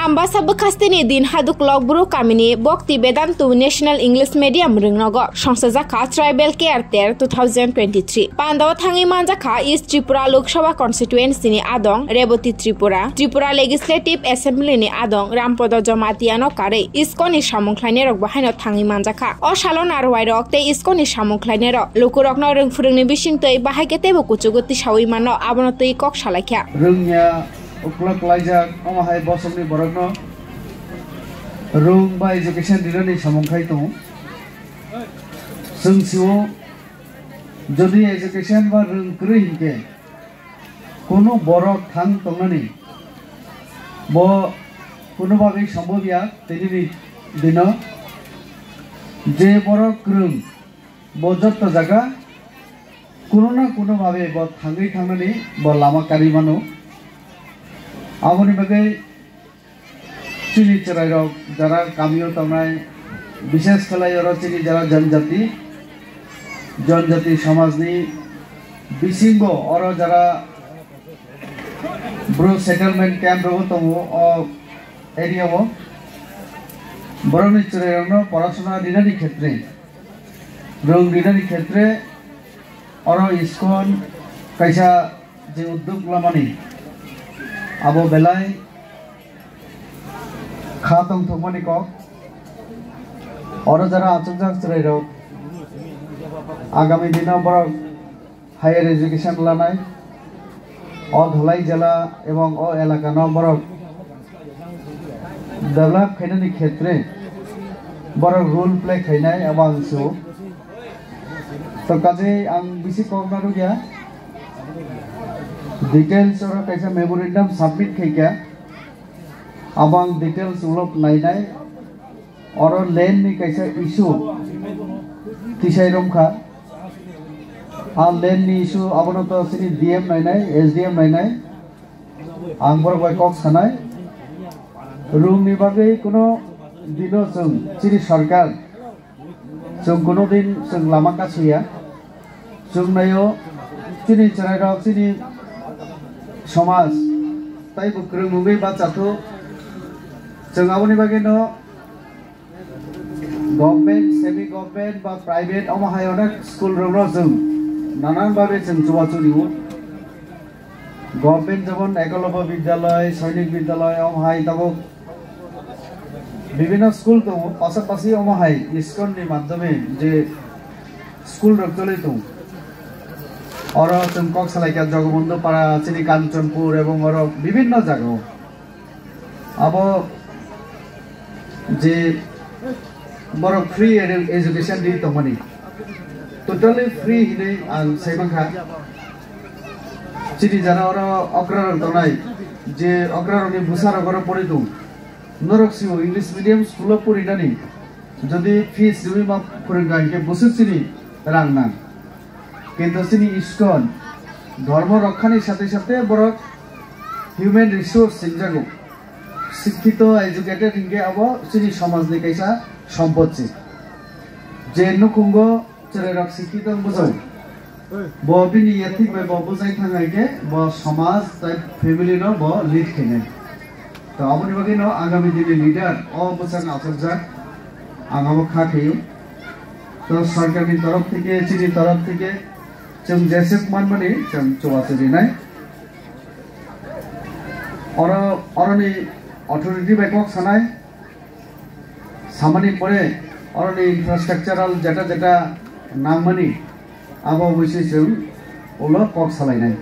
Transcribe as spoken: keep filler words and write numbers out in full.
Ambasa bwkhasteni din haduk Lokbru kamini Bhakti Vedantu National English Medium rwngnogo songsajakha Tribal Care Ter two thousand twenty-three. Pandao thangwi manjakha East Tripura Lok Sabha Constituency ni adong Reboti Tripura, Tripura Legislative Assembly ni adong Rampodo Jamatia no karwi ISKCON ni samung khlainai rok bo haino thangwi manjakha. O salo narwai rok tei ISKCON ni samung khlainai rok lukurok no rwng phwrwng ni bising twi bahai khe teibo kuchugo tisawi mano, abono twi kok salaikha. Rwngya uklok laijak, omo hai bosongni borokno rwng ba education rinani samung khai tongo. Chwng sio, jodi education ba rwng kwrwi hinkhe, kunu borok thang tongnani bo kunu bagwi sombobya tinini dino. Je borok kwrwng, bo jotto jaga kuno na kuno babe bo thangwi thangnani bo lama karwi mano. Aboni bagwi chini chwrairok jara kamio tongnai, bishes khlai oro chini jara janjati, janjati samajni bisingo oro jara Bru settlement camp rogo tongo o area o. Borokni chwrairokno porasona rinani khetre, rwng rinani khetre oro ISKCON kaisa je uddog lamani abo belai kha tongthokmani kok. Oro jara achukjak chwrairok agami dino borok higher education lanai, o Dhalai jela ebong o elaka no borok develop khainani khetre borok role play khainai abo ang sio. To kaje ang bisi kok narwkya, details oro kaisa memorandum submit khaikha, abo ang details ulo nainai. Oro land ni kaisa issue tisai romkha. A land ni issue abono to chini D M nainai, S D M nainai. Ang borok bai kok sanai. Rwng ni bagwi kuno dino chwng chini sarkar, chwng kuno din chwng lama kasuya. Chwng naio chini chwrairok, chini somaj taibo kwrwng wngwi bachathok. Chwng aboni bagwi no government, semi government ba private omo hai onek school rok no chwng nanan babe chwng chubachu rio. Government jemon Ekalobya Vidyalay, Sainik Vidyalay, omo hai tabuk bibhinno school tongo, pasapasi omo hai ISKCON ni madhyome je school rok choli tongo. Oro chwng kok salaikha Jogobondhu Para, chini Kanchanpur ebong oro bibhinno jagao. Abo je borok free edu-, education di tongmani, totally free hinwi ang sai mankha. Chini jana oro okra rok tongnai, je okra rokni bwsa rok oro pori tong. Norok sio English medium school o porinani, jodi fees riwi ma phwrwngkha hinkhe bwswk chini rang nang. Kintu chini ISKCON dhormo rokkhani sathe sathe borok human resource singjago. Sikkito, educated hinkhe abo chini somajni kaisa sompot se. Je nukhungo chwrairok sikkito wng bujao, bo bini yathik bai bo bujai thang hai khe bo somaj tai family no bo lead khainai. To aboni bagwi no agami dini leader o bwsang achukjak, ang abo kha khaio. To sarkarni torof theke, chini torof theke chwng jeswk manmani chwng chubachu rinai. Oro, oroni authority bai kok sanai, samani pore oroni infrastructural jeta jeta nangmani abo bisi chwng ulo kok salainai.